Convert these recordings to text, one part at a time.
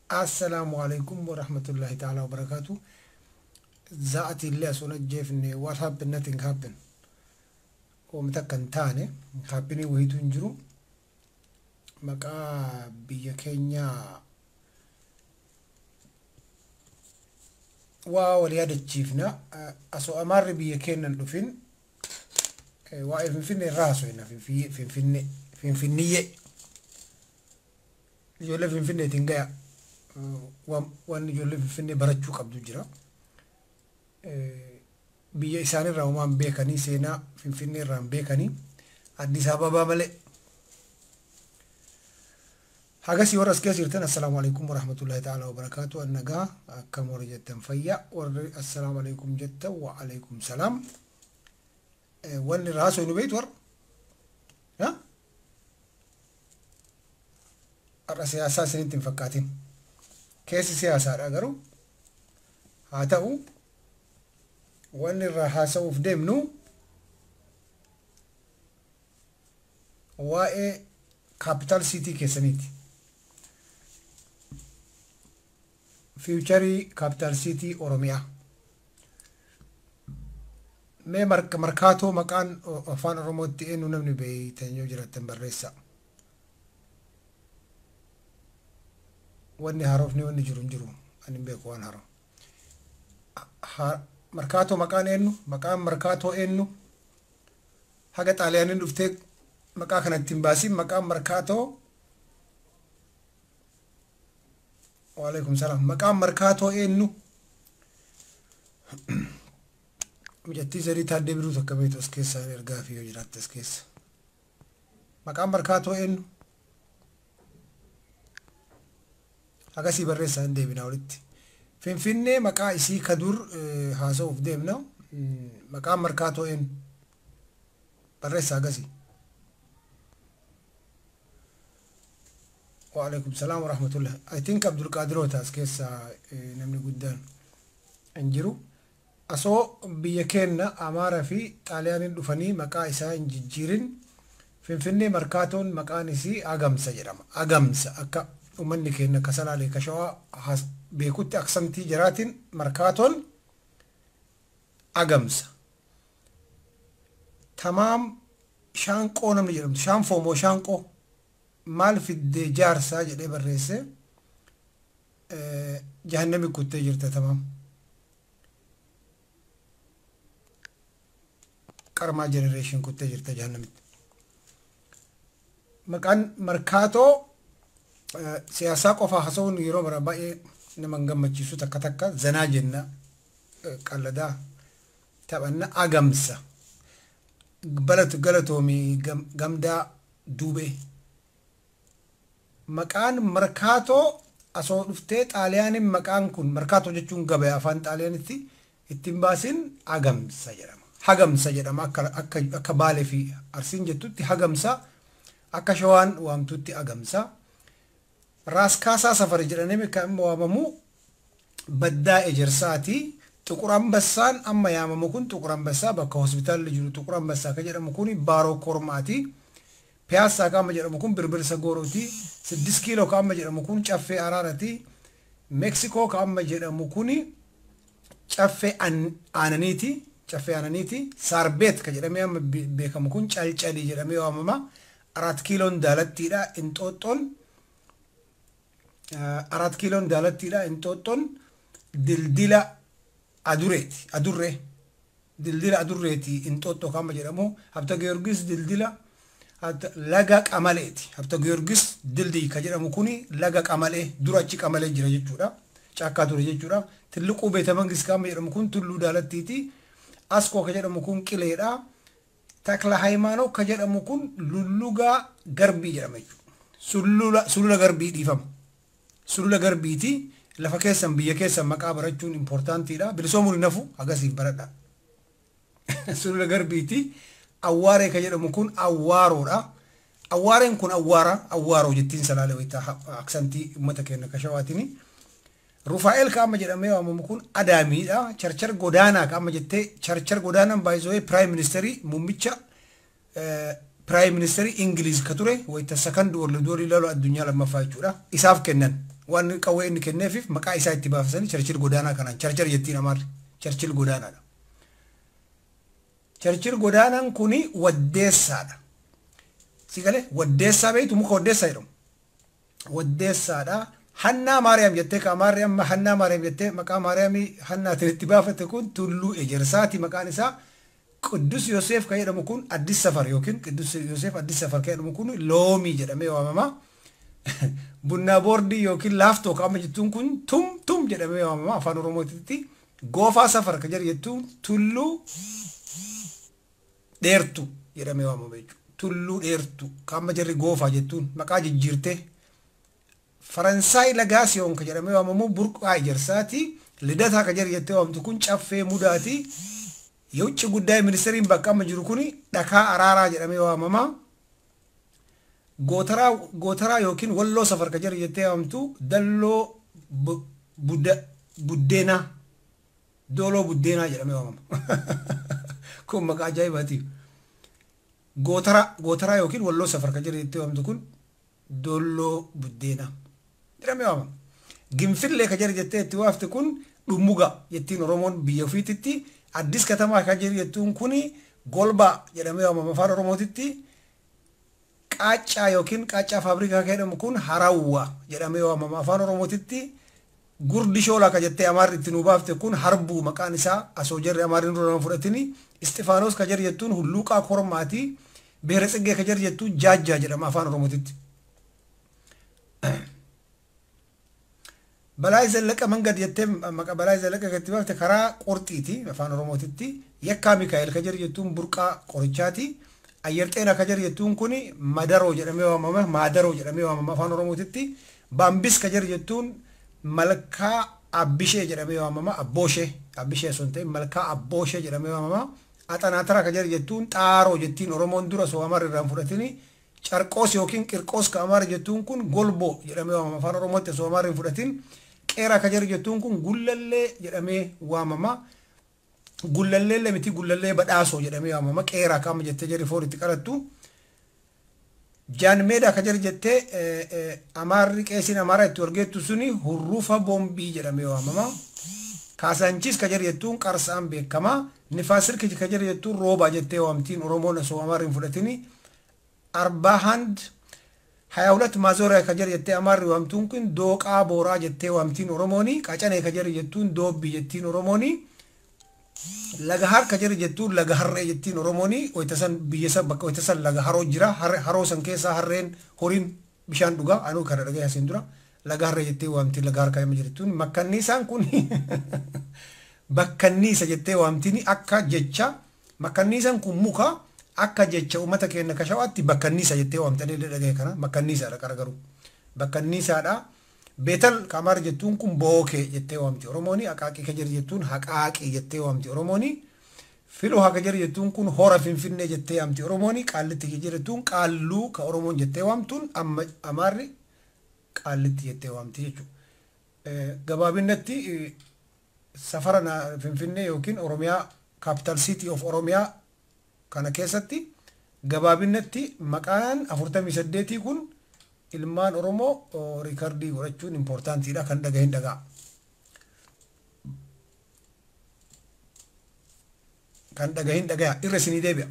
Assalaamu alaikum warahmatullahi ta'ala wabarakaatu. Za'ati illee osoo hin ajjeefne, what happened? Nothing happened. Oomta akka hin taane happenii wayiitu hin jiru. Maqaa biyya keenyaa waa wal yaadachiifna. Osoo amaarri biyya keenya hin dhufin waa'ee Finfinnee irraa haasofna. Finfinnee, Finfinniyyee, ijoollee Finfinneetiin gaya. Waan ijoollee Finfinnee barachuu qabdu jira. Biyya isaanirraa homaa hin beekanii, seenaa Finfinnee irraa hin beekanii, Addis Ababaa malee. Hagasii warra as keessa jirtan, assalaamu alaikum warahmatullahi ta'ala wabarakaatu. Annagaa akkam warri jettan? Fayyaa warri assalaamu alaikum jettan, wa alaikum salaam. Wanni irraa haasofnu beektu warra? Har'a siyaasaa isinitti hin fakkaatin. Keessi siyaasaadha, garuu haa ta'u, wanni irraa haasa'uuf deemnu waa'ee capital city keessaniiti. Future capital city Oromiyaa. Mee Markaatoo maqaan afaan Oromootti eenyu, namni beeytan yoo jiraattan barreessaa. Wanni haarofni wanni jiru hin jiru. Ani hin beeku waan haaroo. Markaatoo maqaan eenyu? Maqaan Markaatoo eenyu? Haga Xaaliyaaniin dhuftee maqaa kana ittiin baasin maqaan Markaatoo. Waalaikum salaam. Maqaan Markaatoo eenyu? Mucattii sadii taaddee biruu takka beektu as keessa ergaa fi yoo jiraatte as keessa. Maqaan Markaatoo eenyu? Akkasii barreessaa, hin deebinaa walitti. Finfinnee maqaa isii ka dur haasa'uuf deemna. Maqaan Markaatoo eenyu? Barreessaa akkasii. Waalaikum salaam wa rahmatullah. I think Abdulqaadiroota as keessa namni guddaan hin jiru. Asoo biyya keenya Amaaraa fi Xaaliyaaniin dhufanii maqaa isaa hin jijjiirin, Finfinnee Markaatoon maqaan isii Agamsa jedhama. Agamsa akka uummanni keenya akka Salaalee, ka Shawaa beekutti, accentii jiraatiin Markaatoon Agamsa. Tamaam Shaanqoo namni jedhamtu, Shaanfoo moo Shaanqoo, maal fiddee jaarsaa jedhee barreesse, jahannami kuttee jirta tamaam. Qarmaa generation kuttee jirta jahannamitti. Maqaan Markaatoo, siyaasaa qofa haasa'uun yeroo mara baay'ee nama hin gammachiisu, takka takka zanaa jenna, qalladaa taphanna. Agamsa. Balatu galatoomii gamdaa duubee. Maqaan Markaatoo asoo dhuftee Xaaliyaaniin maqaan kun, Markaatoo jechuun gabaa afaan Xaaliyaanitti, ittiin baasin Agamsa jedhama. Hagamsa jedhama akka Baalee fi Arsiin jettutti Hagamsa, akka Shawaan waamtutti Agamsa. Raaskaasaa Safari jedhamee kan waamamu Baddaa Ejersaati. Xuqur Ambassaan amma yaamamu kun, Xuqur Ambassaa bakka hospitaalli jiru, Xuqur Ambassaa kan jedhamu kun Baaroo Kormaati. Piyaassaa kan amma jedhamu kun Birbirsa Goorooti. 6 Kiiloo kan amma jedhamu kun Caffee Araarati. Meeksikoo kan amma jedhamu kun Caffee Aananiiti. Caffee Aananiiti. Saarbeet kan jedhamee amma beekamu kun Calcalii jedhamee waamama. Araat Kiiloon Daalattiidha. Inxooxxoon Araat Kiiloon Daalattiidha. Inxooxxoon Dildila Adureeti. Adurree. Dildila Adurreeti Inxooxxoo kan amma jedhamu. Habta Giyoorgis dildila laga Qamaleeti. Habta Giyoorgis dildii kan jedhamu kuni laga Qamalee, dura achi Qamalee jira jechuudha. Caakkaa ture jechuudha. Tilliquu Beeta Mangis kan amma jedhamu kun Tulluu Daalattiiti. Askoo kan jedhamu kun Qileedha. Takla Hayimaanoo kan jedhamu kun Lullugaa Garbii jedhama jechuudha. Sulula Garbii, dhiifama. Sulula Garbiiti. Lafa keessan, biyya keessan maqaa barachuun importantiidha. Bilisoomuun hin hafu, agasiif baradha. Sulula Garbiiti. Awwaaree kan jedhamu kun Awwaaroodha. Awwaareen kun Awwaara, Awwaaroo jettiin Salaalee wayitaa accentii uummata keenya ka Shawaatini. Rufaa'el ka amma jedhamee waamamu kun Adaamiidha. Charchar Godaanaa ka amma jettee, Charchar Godaanaan baay'isoo prime ministerii, muummicha prime ministerii Ingiliz ka ture wayita Second World War, lola addunyaa lammaffaa jechuudha. Isaaf kennan. Waan qawwee inni kenneefiif maqaa isaa itti baafasanii Charchil Godaanaa kanaan Charchar jettiin Amaarri. Charchil Godaanaadha. Charchil Godaanaan kuni waddeessaadha. Si galee waddeessaa beektu muka waddeessaa jedhamu. Waddeessaadha. Hannaa Maariyaam jettee ka Amaarri amma Hannaa Maariyaam jettee maqaa Maariyaamii Hannaatiin itti baafate kun Tulluu Ejersaati maqaan isaa. Qiddus Yoseef kan jedhamu kun Addis Safar yookiin Qiddus Yoseef Addis Safar kan jedhamu kun Loomii jedhamee waamama. Bunnaa boordii yookiin laaftoo kan amma jettuun kun Tum Tum jedhamee waamama afaan Oromootitti. Goofaa Safar kan jedhu jettuun Tulluu Dheertuu jedhamee waamama jechuudha. Tulluu Dheertuu kan amma jarri Goofaa jettuun maqaa jijjiirtee. Faransaay Lagaasiyoon kan jedhamee waamamu Burqaa Ejersaati. Lidataa kan jedhu jettee waamtu kun Caffee Mudaati. የውጭ ጉዳይ ሚኒስቴሪን bakka amma jiru kuni Dhakaa Araaraa jedhamee waamama. Gootaraa Gootaraa yookiin Walloo Safar kan jedhu jettee waamtu Dalloo Buddeenaa Dooloo Buddeenaa jedhamee waamama. Kun maqaa ajaa'ibaati. Gootaraa Gootaraa yookiin Walloo Safar kan jedhu jettee waamtu kun Dooloo Buddeenaa jedhamee waamama. Ginfillee kan jedhu jettee itti waafte kun Dhummuga jettiin Oromoon biyya ofiititti. Addis Katamaa kan jedhu jettuun kuni Golbaa jedhamee waamama afaan Oromootitti. Qaaccaa yookiin Qaaccaa Faabrikaa kan jedhamu kun Harawwa jedhamee waamama afaan Oromootitti. Gurdi Shoolaa kan jettee Amaarri itti nuu baafte kun Harbuu maqaan isaa asoo jarri Amaarri nurra nama fudhatini. Isxifaanos kan jedhu jettuun Hulluuqaa Kormaati. Beera Tsiggee kan jedhu jettuun Jaajjaa jedhama afaan Oromootitti. Balaay Zallaqa Mangad jettee maqaa Balaay Zallaqa kan itti baafte karaa Qorxiiti afaan Oromootitti. Yakkaa Mikaa'el kan jedhu jettuun Burqaa Qorichaati. Ayyar Xeenaa kan jedhu jettuun kuni Madaroo jedhamee waamama. Maadaroo jedhamee waamama afaan Oromootitti. Baambis kan jedhu jettuun Malkaa Abbishee jedhamee waamama. Abbooshee Abbishee osoo hin ta'in Malkaa Abbooshee jedhamee waamama. Axanaatara kan jedhu jettuun Xaaroo jettiin Oromoon dura osoo Amaarri irraa hin fudhatini. Carqoos yookiin Qirqoos kan Amaarri jettuun kun Golboo jedhamee waamama afaan Oromootti osoo Amaarri hin fudhatin. Qeeraa kan jedhu jettuun kun Gullallee jedhamee waamama. Gullallee illee miti Gullallee Badhaasoo jedhamee waamama. Qeeraa kan amma jettee jarri foon itti qalattu. Jaanmeedaa kan jedhu jettee Amaarri qeesiin Amaaraa itti wargeettu suni Hurrufa Boombii jedhamee waamama. Kaasaanchis kan jedhu jettuun Qarsaan beekama. Nifaasirki kan jedhu jettuun Roobaa jettee waamtiin Oromoon osoo Amaarri hin fudhatini. Arbaa Hand ሀያ ሁለት ማዞሪያ kan jedhu jettee Amaarri waamtuun kun Dooqaa Booraa jettee waamtiin Oromooni. Qacanee kan jedhu jettuun Doobbii jettiin Oromooni. Laga Har kan jedhu jettuun Laga Harree jettiin Oromooni. Wayita san biyya san bakka wayita san laga haroo jira. Haroo san keessaa harreen horiin bishaan dhugaa. Anuu kana dhaga'ee asiin dura. Laga Harree jettee waamtiin Laga Harkaa hima jirtuun. Makkanniisaan kun bakkanniisa jettee waamtiin akka jecha. Makkanniisaan kun muka akka jecha uummata keenya kashawaatti bakkanniisa jettee waamtanii dhaga'ee kana. Makkanniisaadha qara garuu. Bakkanniisaadha. Beetal Kamaar jettuun kun Bookee jettee waamti Oromooni. Aqaaqii kan jedhu jettuun Haqaaqii jettee waamti Oromooni. Filoo haka jedhu jettuun kun Hora Finfinnee jettee waamti Oromooni. Qaallitti kan jedhu jettuun Qaalluu ka Oromoon jettee waamtuun amma Amaarri Qaallitti jettee waamti jechuudha. Gabaabinatti safara Finfinnee yookiin Oromiyaa Capital City of Oromiyaa kana keessatti gabaabinatti maqaan 48 kun ilmaan Oromoo riikardii godhachuun impoortaantiidha kan dhagahin dhagaa. Kan dhagahin dhagaya irra isinii deebi'a.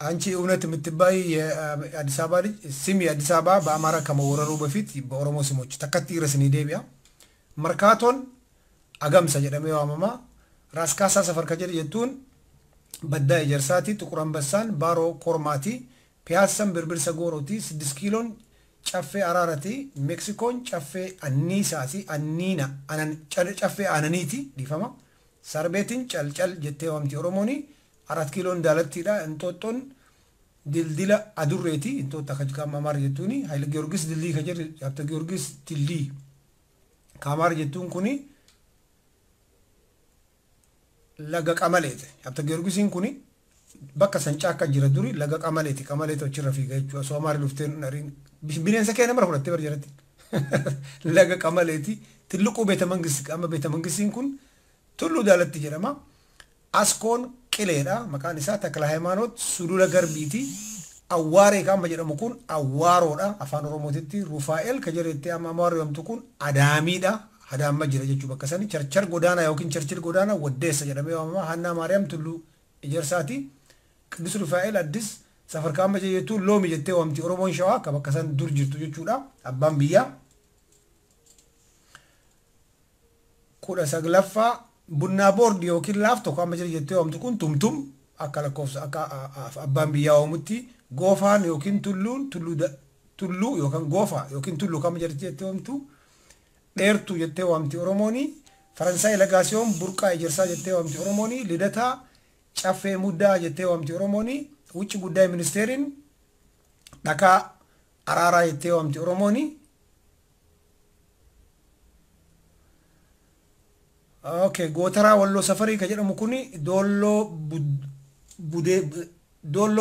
አንቺ እውነት የምትባይ የአዲስ አበባ ልጅ ስም የአዲስ አበባ በአማራ ከመወረሩ በፊት በኦሮሞ ስሞች ተከቲ ረስኒ ዴቢያ መርካቶን አገምሰ jedhamee waamama. Raas Kaasaa Safar kan jedhu jettuun Baddaa Ejersaati. Xuqur Ambasaan Baaroo Kormaati. Piyaassan Birbirsa Goorooti. 6 kiiloon Caffee Araarati. Meksikoon Caffee Anniisaati. Anniina Caffee Aananiiti dhiifama. Sarbeetiin Calcal jettee waamti Oromooni. 4 kiiloon Daalattiidha. Inxooxxoon Dildila Adurreeti. Inxooxxa kan qaama Amaara jettuuni. Haayile Giyoorgis Dildii kan jedhu Habta Giyoorgis Dildii Kaamaar jettuun kuni laga Qamaleeti. Habta Giyoorgisiin kuni bakka san caakka jira duri laga Qamaleeti. Qamaleeti achirra fiiga jechuudha. Osoo Amaarri dhuftee bineensa kee nama fudhattee bara jalatti. Laga Qamaleeti. Tilluquu beeta mangisti amma beeta mangistiin kun Tulluu Daalatti jedhama. Askoon Qileedha. Maqaan isaa Takla Hayimaanoot Sulula Garbiiti. Awwaaree kan amma jedhamu kun Awwaaroodha afaan Oromootitti. Rufaa'el kan jedhetti amma Amaarri waamtu kun Adaamiidha. Adaamma jira jechuu bakka sani. Charchar Godaanaa yookiin Charchil Godaanaa Waddeessa jedhamee waamama. Hannaa Maariyaam Tulluu Ejersaati. Qiddus Rufaa'el Addis Safar kan amma jettu Loomi jettee waamti Oromoon Shawaa akka bakka san dur jirtu jechuudha. Abbaan biyyaa. 19ffaa Bunnaa Boordi yookiin Laaftoo kan amma jettee waamtu kun Tumtum akka lakkoofsa akka abbaan biyyaa waamutti. Goofaan yookiin Tulluun Tulluu yookaan Goofaa yookiin Tulluu kan amma jettee waamtu Dheertuu jettee waamti Oromooni. Faransaay Lagaasiyoon Burqaa Ejersaa jettee waamti Oromooni. Lidataa Caffee Muddaa jettee waamti Oromooni. Wucci Guddaa Ministeeriin Dhakaa Araaraa jettee waamti Oromooni. Okay, Gootaraa Walloo Safarii kan jedhamu kuni Doolloo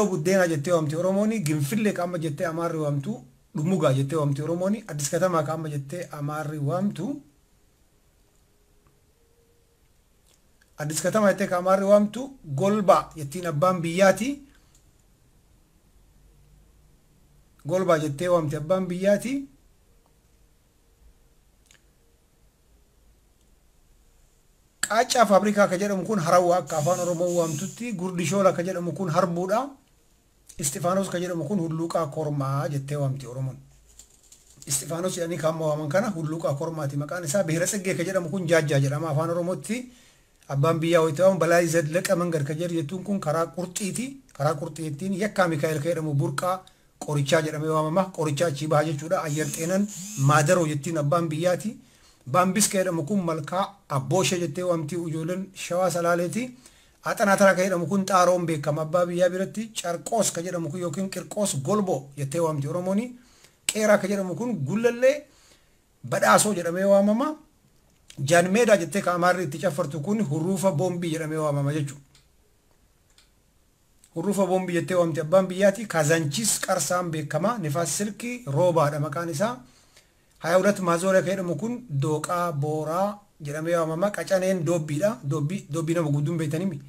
Buddeenaa jettee waamti Oromooni. Ginfillee kan amma jettee Amaarri waamtu Dhummugaa jettee waamti Oromooni. Addis Katamaa kan amma jettee Amaarri waamtu Addis Katamaa jettee kan Amaarri waamtu Golbaa jettiin abbaan biyyaati. Golbaa jettee waamti abbaan biyyaati. Qaacaa Faabrikaa kan jedhamu kun Harawwaa akka afaan Oromoo waamtutti. Gurdishoola kan jedhamu kun Harbuudha. Istifaanos kan jedhamu kun Hulluuqaa Kormaa jettee waamti Oromoon. Istifaanos jedhanii kan waaman kana Hulluuqaa Kormaati maqaan isaa. Biheera Tsiggee kan jedhamu kun Jaajjaa jedhama afaan Oromootti. Abbaan biyyaa wayita waamu Balaa Zallaqa Mangar kan jedhu jettuun kun karaa Qurxiiti. Karaa Qurxiittiin Yakkaa Mikaa'el kan jedhamu Burqaa Qorichaa jedhamee waamama. Qorichaa achii baha jechuudha. Ayyar Xeenan Maadaroo jettiin abbaan biyyaati. Baambis kan jedhamu kun Malkaa Abbooshe jettee waamti ijoolleen Shawaa Salaaleeti. Axanaa Taraa kan jedhamu kun Xaaroon beekama abbaa biyyaa biratti. Carqoos kan jedhamu kun yookiin Qirqoos Golboo jettee waamti Oromooni. Qeeraa kan jedhamu kun Gullallee Badhaasoo jedhamee waamama. Jaanmeedaa jettee kan Amaarri itti caffartu kun Hurruufa Boombii jedhamee waamama jechuudha. Hurruufa Boombii jettee waamti abbaan biyyaati. Kazanchis Qarsaan beekama. Nifaas Silkii Roobaadha maqaan isaa. 22 Maazooriyaa kan jedhamu kun Dooqaa Booraa jedhamee waamama. Qacaneen Doobbiidha. Doobbii nama gudduun beektanii.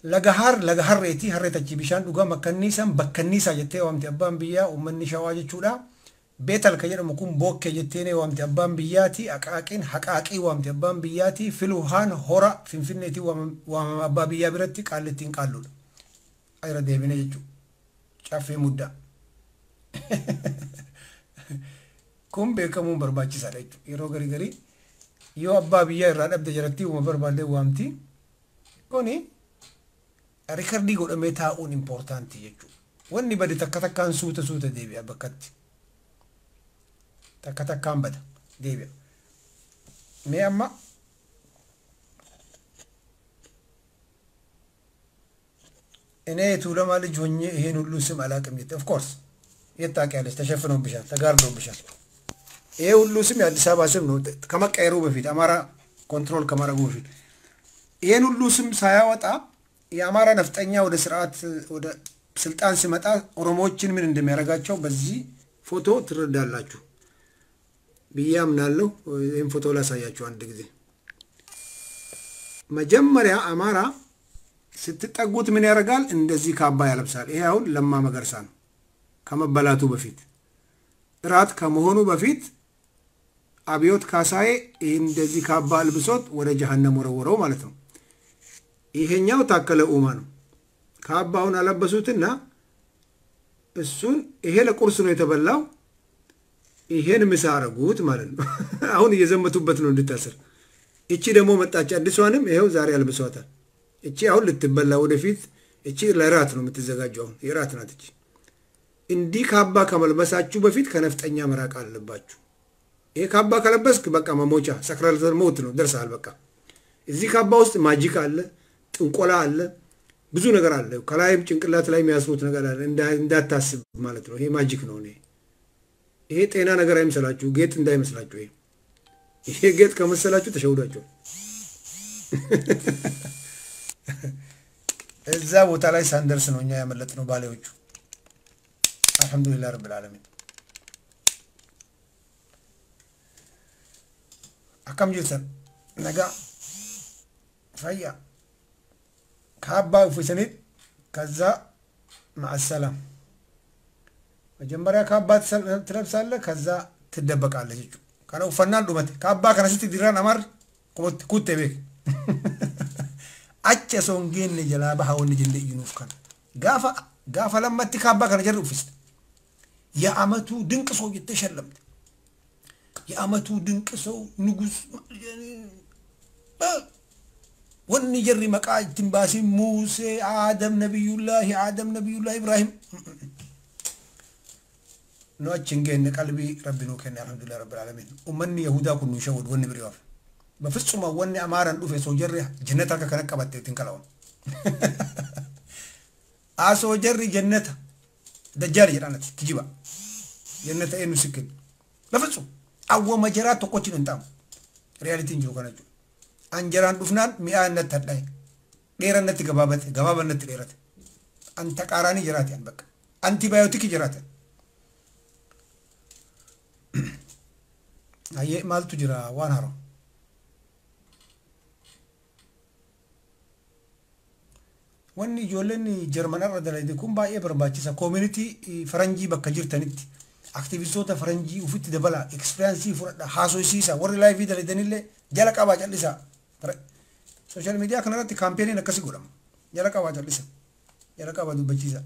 Lagahaar laga harreeti. Harree tachi bishaan dhugaa. Makkanniisaan Bakkanniisaa jettee waamti abbaan biyyaa uummanni Shawaa jechuudha. Beetal kan jedhamu kun Bookkee jettee waamti abbaan biyyaati. Aqaaqiin Haqaaqii waamti abbaan biyyaati. Filuhaan Hora Finfinneetii waamama abbaa biyyaa biratti. Qaallittiin Qaalluudha. Ayira deebine jechuudha. Caffee Muddaa. Kun beekamuun barbaachisaadha jechuudha. Yeroo garii garii yoo abbaa biyyaa irraa dhabde jalatti uuma barbaadde waamti. Kuni rikardii godhamee taa'uun impoortaantii jechuudha. Wanni bade takka takkaan suuta suuta deebi'a bakkatti. Takka takkaan bada deebi'a. Mee amma እኔ የቱለማ ልጅ ሆኜ ይሄን ሁሉ ስም አላውቅም። ኦፍ ኮርስ የት ታውቂያለሽ? ተሸፍኖብሻል፣ ተጋርዶብሻል። ይሄ ሁሉ ስም የአዲስ አበባ ስም ነው። ከመቀየሩ በፊት አማራ ኮንትሮል ከማድረጉ በፊት ይሄን ሁሉ ስም ሳያወጣ የአማራ ነፍጠኛ ወደ ስርዓት ወደ ስልጣን ሲመጣ ኦሮሞዎችን ምን እንደሚያደርጋቸው በዚህ ፎቶ ትረዳላችሁ ብዬ አምናለሁ። ይህን ፎቶ ላሳያችሁ አንድ ጊዜ። መጀመሪያ አማራ ስትጠጉት ምን ያደርጋል? እንደዚህ ካባ ያለብሳል። ይሄ አሁን ለማ መገርሳ ነው። ከመበላቱ በፊት እራት ከመሆኑ በፊት አብዮት ካሳዬ እንደዚህ ካባ አልብሶት ወደ ጀሃነም ወረወረው ማለት ነው። ይሄኛው ታከለ ኡማ ነው። ካባውን አለበሱትና እሱን ይሄ ለቁርስ ነው የተበላው፣ ይሄን ምሳ አረጉት ማለት ነው። አሁን እየዘመቱበት ነው እንድታስር። እቺ ደግሞ መጣች አዲሷንም ይሄው ዛሬ አልብሷታል። እቺ አሁን ልትበላ ወደፊት፣ እቺ ለራት ነው የምትዘጋጀው። አሁን የራት ናት እቺ። እንዲህ ካባ ከመልበሳችሁ በፊት ከነፍጠኛ መራቅ አለባችሁ። ይሄ ካባ ከለበስክ በቃ መሞቻ ሰክራል ሞት ነው ደርሰሃል። በቃ እዚህ ካባ ውስጥ ማጂክ አለ፣ ጥንቆላ አለ፣ ብዙ ነገር አለ። ከላይም ጭንቅላት ላይ የሚያስሩት ነገር አለ እንዳታስብ ማለት ነው። ይሄ ማጂክ ነው። እኔ ይሄ ጤና ነገር አይምሰላችሁ፣ ጌጥ እንዳይመስላችሁ። ይሄ ጌጥ ከመሰላችሁ ተሸውዳችሁ። እዛ ቦታ ላይ ሳንደርስ ነው እኛ ያመለጥነው ባሌዎቹ። አልሐምዱሊላህ ረብል ዓለሚን። Akkam jirtan? Nagaa fayyaa kaabbaa uffisaniit ከዛ ማዕሰላም። መጀመሪያ ካባ ትለብሳለህ፣ ከዛ ትደበቃለህ jechuudha. Kana uffannaan dhumate kaabbaa kana sitti dirraan amaarri kutte beek. Achi osoo hin geenne jalaa baha wanni jenne iyyunuuf kana. Gaafa gaafa lammatti kaabbaa kana jarri uffiste. የአመቱ ድንቅ ሰው jettee shallamte. የአመቱ ድንቅ ሰው ንጉስ wanni jarri maqaa ittiin baasin Muusee, Aadam, Nabiyullaahi Aadam, Nabiyullaahi Ibraahim. Nu achi hin geenne qalbii rabbi nuu kenne alhamdulillah rabbil alamin. Ummanni Yahudaa kun nu shawwadu wanni birii waaf. በፍጹም wanni Amaaraan dhufe soo jarri jannata harka kana qabatte ittiin kalawan. Asoo jarri jannata dajjaal jedhaan ati kijiba. Jannata eenyu si kennu. በፍጹም awwama jaraa tokkochi hin ta'amu. Reyaalitiin jiru kana jechuudha. An jaraan dhufnaan mi'aa natti hadhaa'e. Dheera natti gabaabate gabaaba natti dheerate. An taqaaraanii jiraate an bakka. Antibaayotikii jiraate. Hayyee maaltu jira waan haaroo? Wanni ijoolleen Jarmanarra dalagde kun baay'ee barbaachisa. Koomunitii faranjii bakka jirtanitti aktivistoota faranjii ufitti dabala, ekspiriyaansii fudhadha, haasofsiisa, warri laayivii dalagdanillee jala qabaa callisaa. Sooshaal miidiyaa kanarratti kaaampeeniin akkasii godhama. Jala qabaa callisa. Jala qabaa dubbachiisa.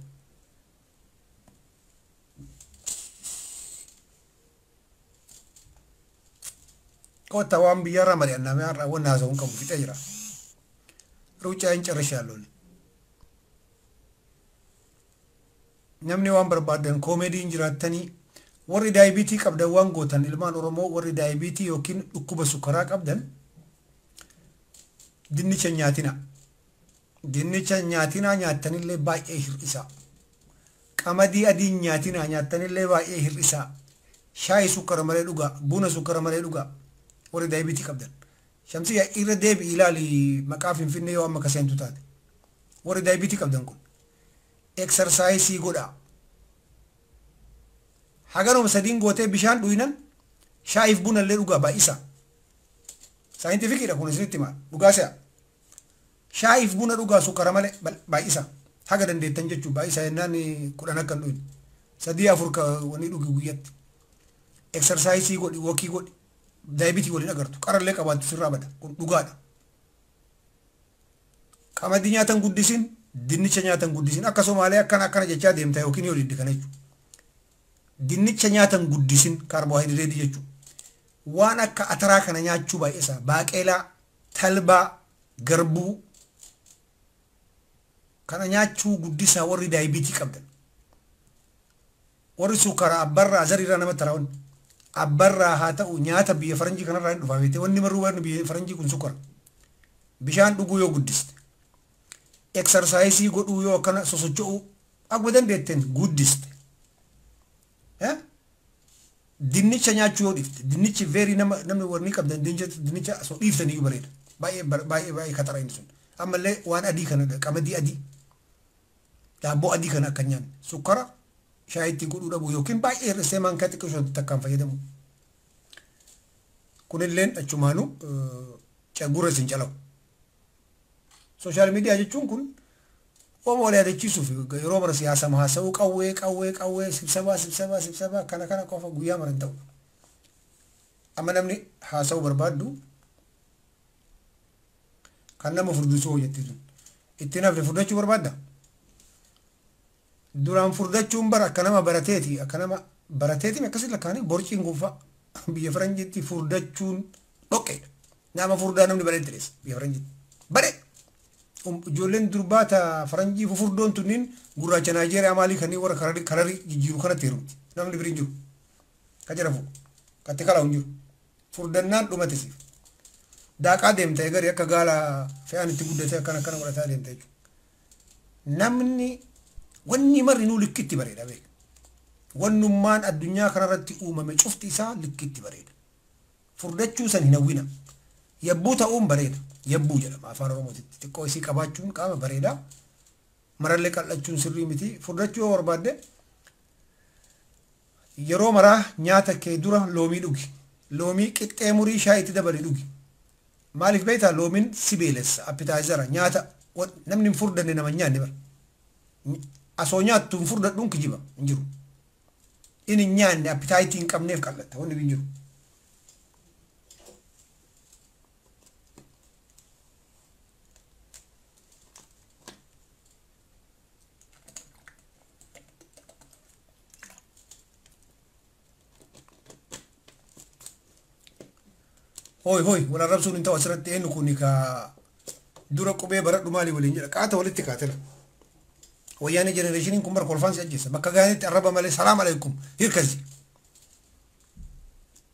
Kottaa waan biyyarraa mari'annaa har'a wanni haasa'uun qabu fixee jira. Ruucaa hin ጨርሻለሁ. Namni waan barbaadan koomeediin jiraattanii warri daayibiitii qabdan waan gootan ilmaan Oromoo warri daayibiitii yookiin dhukkuba sukkaraa qabdan dinnicha nyaatina. Dinnicha nyaatinaa nyaattanillee baay'ee hir'isaa. Qamadii adii nyaatinaa nyaattanillee baay'ee hir'isaa. Shaayii sukkara malee dhugaa, buna sukkara malee dhugaa warri daayibiitii qabdan. Shamsiyyaa irra deebi ilaali maqaa Finfinnee yoo amma kaseentu taate. Warri daayibiitii qabdan kun eksersaayisii godhaa. Haganuma sadiin gootee bishaan dhuyinan shaayiif buna illee dhugaa baay'isa. Saayintifikiidha kun isinitti himaa dhugaa se'a. Shaayiif buna dhugaa sukkara malee baay'isa. Haga dandeettan jechuun baay'isa jennaan 10 akka hin dhuyne. 3 4 wanni dhugi guyyatti. Eksersaayisii godhi, wokii godhi. Daayibitii waliin agartu. Qarallee qabaattu sirraa bada. Kun dhugaadha. Qamadii nyaatan guddisin, dinnicha nyaatan guddisin. Akka Somaalee akkana akkana jechaa deemta yookiin yoo didde kana jechuudha. Dinnicha nyaatan guddisin kaarboohayidireetii jechuudha. Waan akka ataraa kana nyaachuu baay'isa. Baaqelaa, talbaa, garbuu kana nyaachuu guddisaa warri daayibitii qabdan. Warri sukkaara abbarraa zariirraa namatti taraawwan. Abbarraa haa ta'u nyaata biyya faranjii kanarraa hin dhufaa beekte wanni marruu waan biyya faranjii kun sukkara. Bishaan dhuguu yoo guddiste. Eksersaayisii godhuu yoo akkana sosocho'uu akkuma dandeetteen guddiste. Dinnicha nyaachuu yoo dhiifte dinnichi veerii nama namni warni qabdan dinnicha osoo dhiiftan iyyuu bareeda. Baay'ee baay'ee baay'ee katara inni sun. Ammallee waan adii kana qamadii adii daabboo adii kana akka nyaanne sukkara shaayitti godhuu dhabuu yookiin baay'ee hir'isee maankaa xiqqoo takkaan fayyadamu. Kunilleen achumaanuu gurra isin calawu. Sooshaal miidiyaa jechuun kun waan wal yaadachiisuuf yeroo mara siyaasa haasa'uu qawwee qawwee qawwee sibsabaa sibsabaa sibsabaa kana kana qofa guyyaa mara hin ta'u. Amma namni haasa'uu barbaaddu kan nama furdisuu hojjetti sun. Ittiin hafne furdachuu barbaadda. Duraan furdachuun bara akka nama barateeti akka nama barateeti akkasii lakkaanii borciin gonfaa biyya faranjiitti furdachuun dhoqqeedha. Nama furdaa namni baree dheessa biyya faranjiitti. Baree! Ijoolleen durbaa ta faranjii fufurdoon tunniin gurraacha Naayijeeriyaa maalii kanneen warra kararii jijjiiru kanatti heerumti. Namni biriin jiru. Ka jara fuudhu. Katti kalaa hin jiru. Furdannaan dhumate siif. Daaqaa deemta egarii akka gaala fe'aan itti guddate akkana akkana godhataa deemta jechuudha. Namni wanni marri nuu likkitti bareeda beeka. Wannummaan addunyaa kanarratti uumame cufti isaa likkitti bareeda. Furdachuu san hin hawwina. Yabbuu ta'uun bareeda. Yabbuu jedhama afaan Oromootitti. Xiqqoo isii qabaachuun qaama bareeda. Marallee qal'achuun sirrii miti. Furdachuu yoo barbaadde yeroo maraa nyaata kee dura loomii dhugi. Loomii qixxee murii shaayii itti dabali dhugi. Maaliif beektaa loomiin si beelessa appitaayizara nyaata namni hin furdanne nama hin nyaanne bara. Asoo nyaattu hin furdadhuun kijiba hin jiru. Inni hin nyaanne appitaayitii hin qabneef qal'atta wanni hin jiru. Hoi hoi wal arrabsuun hin ta'u asirratti eenyu kun ka dura qubee baradhu maali waliin jedha qaata walitti kaatela. Wayyaanee jenereeshiniin kun bara kolfaan si ajjeessa bakka gaariitti arraba malee salaam alaikum hirkasi.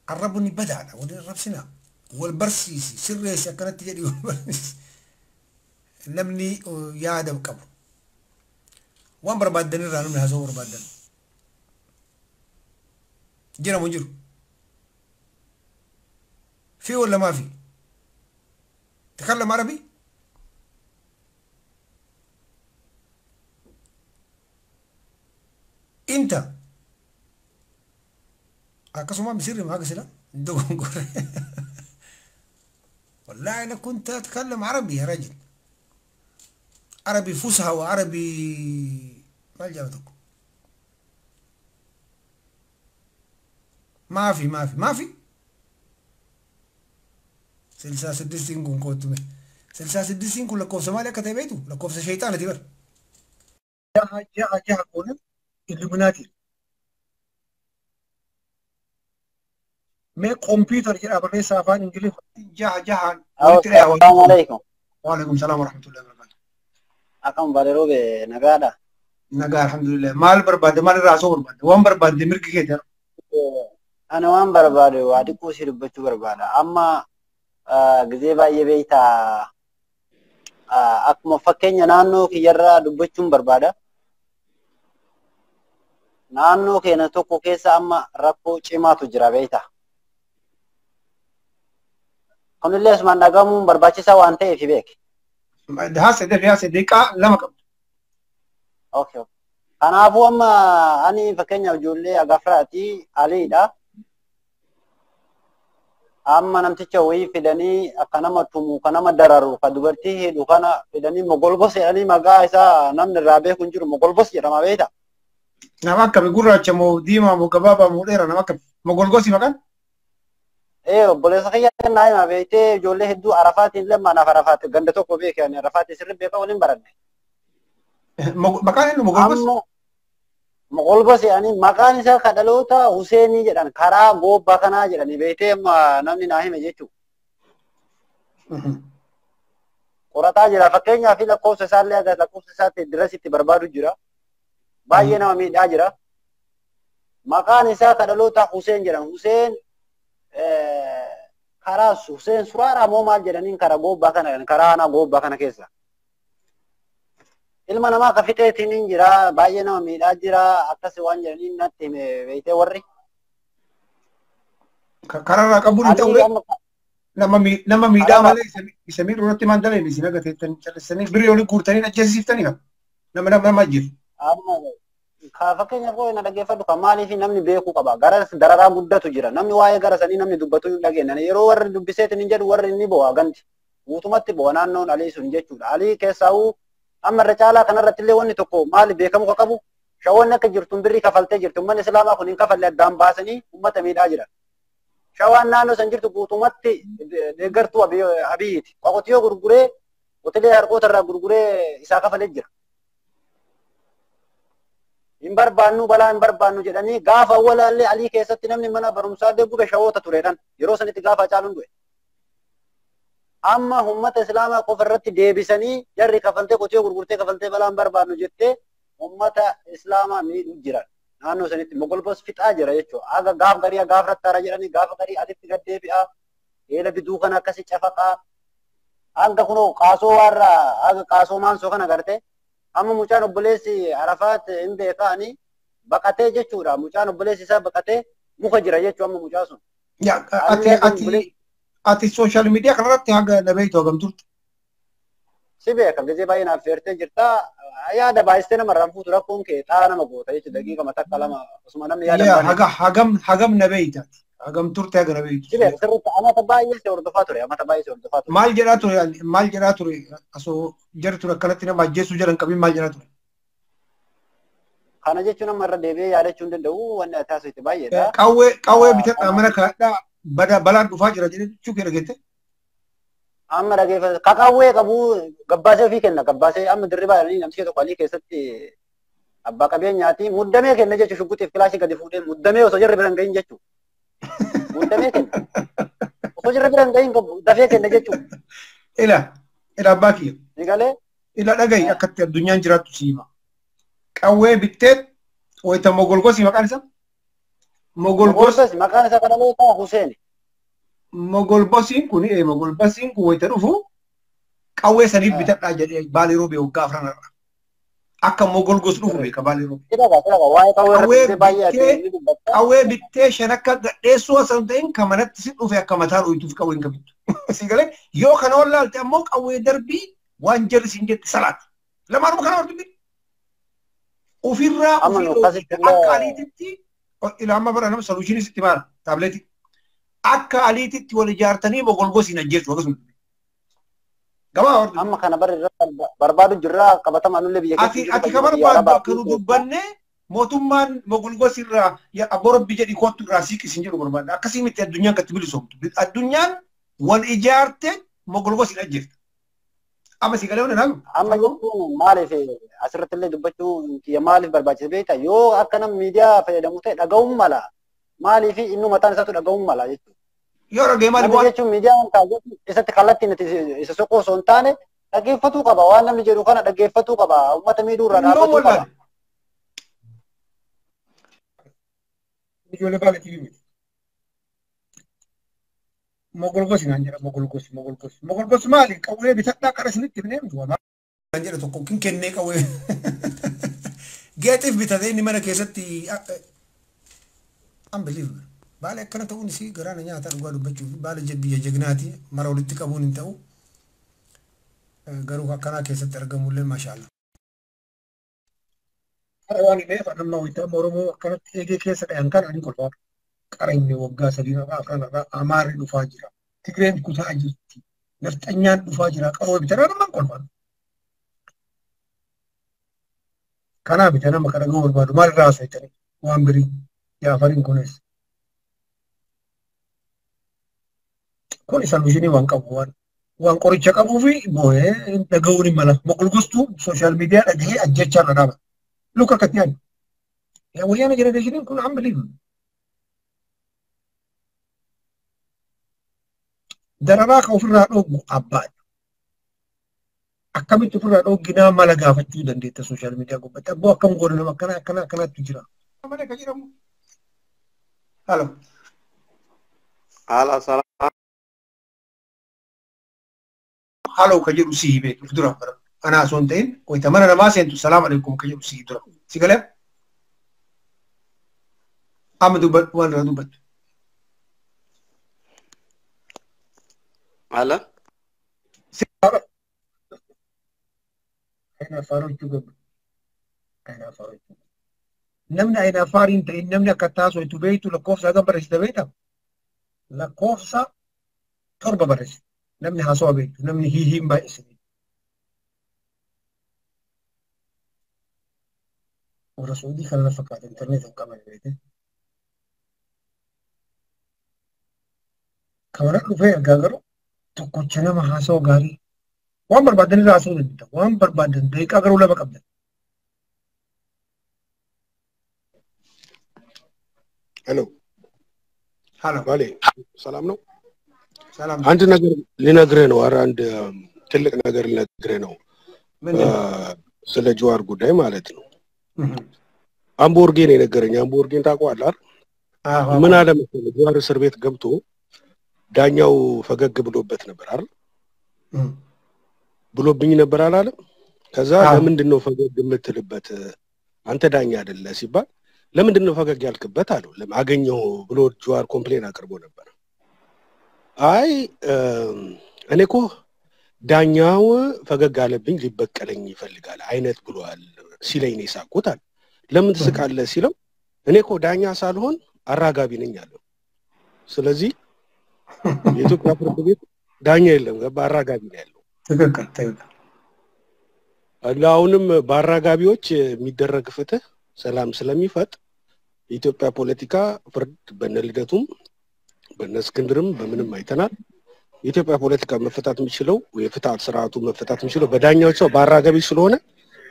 Arrabni badaadha waliin arrabsinaa wal barsiisi sirreessi akkanatti jedhi wal barsiisi. Namni yaada qabu waan barbaaddan irraa namni haasa'uu barbaaddan. Jiramu jiru. في ولا ما في؟ تكلم عربي؟ انت ما بيصير معاك سلا والله انا كنت اتكلم عربي يا رجل، عربي فصحى وعربي ما جابتكم. ما في ما في ما في سلسة سدسين كون كوتمه سلسة سدسين كون لكوف سمالي كتبيتو لكوف شيطان تبر جاها جاها جاها كون إلوميناتي مي كمبيوتر جرا بريس أفان إنجليزي جاها جاها. السلام عليكم. وعليكم السلام ورحمة الله وبركاته. أكم بالروب نجادا. نجا الحمد لله. مال برباد مال راسه برباد وان برباد مرك كده. أنا وان برباد وادي كوسي ربتو برباد أما ጊዜ baay'ee beektaa akkuma fakkeenya naannoo kiyyarraa dubbachuun barbaada. Naannoo keenya tokko keessa amma rakkoo cimaatu jira beektaa. Kunillee asumaan dhagahamuun barbaachisaa waan ta'eef beek. Haasa'e daqiiqaa lama qabdu. Okay. Kanaafuu amma ani fakkeenyaaf ijoollee Agafraati Aliidha. Amma namticha wayii fidanii akka nama tumu ka nama dararu ka dubartii hidhu kana fidanii mogolbos jedhanii maqaa isaa namni irraa beeku hin jiru mogolbos jedhama beektaa. Nama akkami gurraacha moo diimaa moo gabaabaa moo dheeraa nama akkami mogolgosi maqaan? Ee obboleessa kiyya naa hima beektee ijoollee hedduu Arafaatiin lammaanaaf Arafaati ganda tokko beeke ani Arafaati sirri beeka waliin baranne. Maqaan inni mogolgos? Mogolbos jedhanii maqaan isaa ka dhaloota Huseenii jedhan karaa gobbaa kanaa jedhanii beektee amma namni naa hime jechuudha. Qorataa jira fakkeenyaaf lakkoofsa isaallee aga lakkoofsa isaatti dirasitti barbaadu jira. Baay'ee nama miidhaa jira. Maqaan isaa ka dhaloota Huseen jedhan. Huseen karaa Huseen Suraaraa moo maal jedhaniin karaa gobbaa kana karaa aanaa gobbaa kana keessa. Ilma namaa ka fixeetiin hin jira baay'ee nama miidhaa jira akkas waan jedhaniin natti hime beektee warri. Karaarraa qabuun hin ta'u nama miidhaa malee isa miidhuu irratti maal daleen isin agateettan callisanii birrii olii guurtanii ajjeesiftanii nama nama ajjeesu. Amma fakkeenyaaf koo na dhaggeeffadhu kan maaliif namni beekuu qaba gara dararaa guddatu jira namni waa'ee gara sanii namni dubbatu hin dhageenye yeroo warri dubbiseetiin hin jedhu warri inni bo'a ganti guutumatti bo'a naannoon Alii sun jechuudha Alii keessaa'uu amma irra caalaa kanarratti illee wanni tokko maali beekamu ka qabu shawoonni akka jirtu birrii kafaltee jirtu uummanni islaamaa kun hin kafalle addaan baasanii uummata miidhaa jiran. Shawaan naannoo san jirtu guutumatti deeggartuu Abiyyiiti. Qotiyyoo gurguree qotilee harkoota irraa gurguree isaa kafalee jira. Hin barbaannu balaa hin barbaannu jedhanii gaafa awwalaallee Alii keessatti namni mana barumsaa illee gube shawoota tureedhaan yeroo sanitti gaafa caaluun du'e. Amma uummata islaamaa qofa irratti deebisanii jarri kafaltee qotiyyoo gurgurtee kafaltee balaa hin barbaannu jettee uummata islaamaa miidhuu jiran. Naannoo sanitti mogolbos fixaa jira jechuudha. Aga gaaf garii gaaf rattaara jedhanii gaafa garii asitti gad deebi'a. Eela biduu kana akkasi cafaqaa. Hanga kunoo qaasoo warra aga qaasoo maansoo kana gartee amma mucaan obboleessi Arafaat hin beekaani baqatee jechuudha. Mucaan obboleessi isaa baqatee muka jira jechuudha amma mucaa sun. Ati sooshaal miidiyaa kanarratti haga dhabeetu hagam turte? Si beeka gisee baay'ee naaf feertee jirta. Yaada baay'istee namarraan fuutu rakkoon kee xaara nama goota jechuudha daqiiqa matakka lama osuma namni yaada baay'ee. Hagam hagam na beeytaati. Hagam turte haga na beeytu. Si beeka sirriitti amata baay'ee si hordofaa ture amata baay'ee si hordofaa ture. Maal jedhaa ture maal jedhaa ture osoo jarri ture akkanatti nama ajjeesuu jedhan qabiin maal jedhaa ture? Kana jechuun amma irra deebi'ee yaadachuu hin danda'u wanni ati haasofte baay'eedha. Qawwee bitadhaa mana kaadhaa bada balaan dhufaa jira jechuu kee dhageette? Amma dhageeffate ka qawwee qabu gabbaasee ofii kenna gabbaasee amma dirribaa jedhanii namtichi tokko alii keessatti abbaa qabeenyaati muddamee kenna jechuun shugguxiif kilaashii gadi fuudhee muddamee osoo jarri bira hin gahin jechuudha. Muddamee kenna. Osoo jarri bira hin gahin dafee kenna jechuudha. Ila ila abbaa kiyya. Ni galee? Ila dhagahi akkatti addunyaan jiraattu si hima. Qawwee bittee wayita mogolgosi maqaan isaa? Mogolgos. Mogolgosi maqaan isaa kana lootaa Huseen. Mogolbosiin kun mogolbasiin kun wayita dhufu qawwee saniif bitadhaa jedhee Baalee Roobee waggaa afran irra. Akka mogolgos dhufu beeka Baalee Roobee. Qawwee bittee shan akka gadheessuu osoo hin ta'in kan manatti si dhufe akka mataa dhooytuuf qawween kan bittu. Si galee yoo kana wallaalte ammoo qawwee darbii waan jarri siin jette salaati. Lamaanuma kana hortu ofirraa ofii akka aliititti ilaama bara nama soluushinii sitti maala taabileetii. Akka aliititti wal ijaartanii mogolgosiin ajjeesu akkasuma. Gabaa hortu. Amma kana barbaadu jirraa qabatama nullee biyya keessa. Ati ka barbaadu akka nu dubbanne mootummaan mogolgosirraa abboo rabbi jedhi kottu irraa siiqi sin jedhu barbaada. Akkasii miti addunyaan katti bilisoomtu. Addunyaan wal ijaarte mogolgosiin ajjeefta. Amma si galee hunda naamu. Amma jechuun maaliif asirratti illee dubbachuu kiyya maaliif barbaachise beektaa yoo akka nama miidiyaa fayyadamu ta'e dhaga'uun mala maaliif inni mataan isaatu dhaga'uun mala jechuudha. Yoo dhaga'e maali bu'aa? Jechuun miidiyaan kaa'u isatti kallattiin isa soqoo osoo hin taane dhaggeeffatuu qaba waan namni jedhu kana dhaggeeffatuu qaba uummata miidhuu irraa dhaabbatuu qaba. Ijoollee baala TV miti. Mogolgosi naan jedha mogolgosi mogolgosi mogolgosi maali qawwee bitadhaa qara isinitti himnee miti waa naan jedha tokko kin kennee qawwee geexiif bitatee inni mana keessatti unbelievable baala akkana ta'uun isii garaana nyaata dhugaa dubbachuuf baala biyya jagnaati mara walitti qabuun hin ta'u garuu akkanaa keessatti argamullee maashaalla. Qara waan himeef anamma wayita Oromoo akkanatti eegee keessa dhayan kana ani kolfaa. Qara inni waggaa sadii irraa afran irraa Amaarri dhufaa jira. Tigreen kutaa jirti. Nafxanyaan dhufaa jira. Qaroo bitadhaa namaan kolfaan. Kanaa bita nama kana dhaga'uu barbaadu maal irraa haasofitanii waan birii Jaafariin kunis. Kun soluushinii waan qabu waan qoricha qabuu fi boo'ee dhaga'uun hin mala. Mogolgostuu sooshaal miidiyaa dhagahee ajjechaa irra dhaaba. Luka akkatti yaadu. Yaa wayyaana jenereeshiniin kun unbelievable. Dararaa kan ofirraa dhooggu abbaadha. Akkamitti ofirraa dhoogginaa mala gaafachuu dandeetta sooshaal miidiyaa gubbaatti. Abboo akkam goona nama akkana akkana akkanaatti jira. Malee kan jedhamu. Halo. Haala salaam. Halo kan jedhu si himee of dura bara. Anaa osoo hin ta'in wayita mana namaa seentu salaam alaikum kan jedhu si dura. Si galee? Amma dubbadhu waan irraa dubbattu. Haala. Aina afaarochuu gabu. Aina afaarochuu. Namni aina afaariin ta'in namni akka taasoo beektu lakkoofsa hagam barreessite beektaa? Lakkoofsa 7 barreessite. Namni haasawaa beektu namni hiihiin baay'isite. Warra Suudii kana fakkaata intarneetii hin qaban beekte. Kamara dhufee ergaa garuu tokkocha nama haasawaa gaarii waan barbaadan irraa haasawuu dandeetta. Waan barbaadan daqiiqaa garuu lama qabda. ሄሎ ሄሎ ባሌ ሰላም ነው? ሰላም። አንድ ነገር ልነግርህ ነው። ኧረ አንድ ትልቅ ነገር ልነግርህ ነው። ምንድን ነው? ስለ ጀዋር ጉዳይ ማለት ነው። አምቦርጌን የነገረኝ አምቦርጌን ታውቀዋለህ አይደል? ምን አለ መሰለህ ጀዋር እስር ቤት ገብቶ ዳኛው ፈገግ ብሎበት ነበር አይደል? ብሎብኝ ነበር አላለም? ከዛ ለምንድን ነው ፈገግ የምትልበት አንተ ዳኛ አይደለ ሲባል ለምንድን ነው ፈገግ ያልክበት አለው። አገኘው ብሎ ጀዋር ኮምፕሌን አቅርቦ ነበር። አይ እኔ እኮ ዳኛው ፈገግ አለብኝ ሊበቀለኝ ይፈልጋል አይነት ብሏል ሲለኝ ነው የሳቅሁት አለ። ለምን ትስቃለህ ሲለው እኔ እኮ ዳኛ ሳልሆን አራጋቢ ነኝ አለው። ስለዚህ የኢትዮጵያ ፍርድ ቤት ዳኛ የለም፣ ገባ አራጋቢ ነው ያለው። ትክክል ትክክል። እና አሁንም በአራጋቢዎች የሚደረግ ፍትህ ሰላም ስለሚፈጥ የኢትዮጵያ ፖለቲካ ፍርድ በነ ልደቱም በነ እስክንድርም በምንም አይተናል። የኢትዮጵያ ፖለቲካ መፈታት የሚችለው የፍትህ ስርዓቱ መፈታት የሚችለው በዳኛዎች ሰው በአራጋቢ ስለሆነ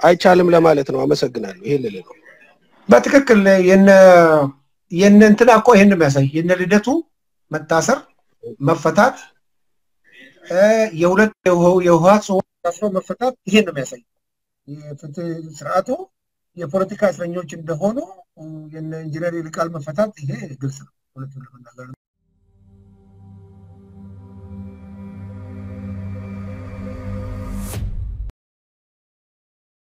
አይቻልም ለማለት ነው። አመሰግናለሁ። ይሄ ልል ነው። በትክክል የነ እንትና እኮ ይሄን ነው የሚያሳይ። የነ ልደቱ መታሰር መፈታት፣ የሁለት የህወሓት ሰዎች ታስሮ መፈታት ይሄን ነው የሚያሳይ። የፍትህ ስርዓቱ የፖለቲካ እስረኞች እንደሆኑ የነ ኢንጂነር ይልቃል መፈታት ይሄ ግልጽ ነው እውነቱን ለመናገር።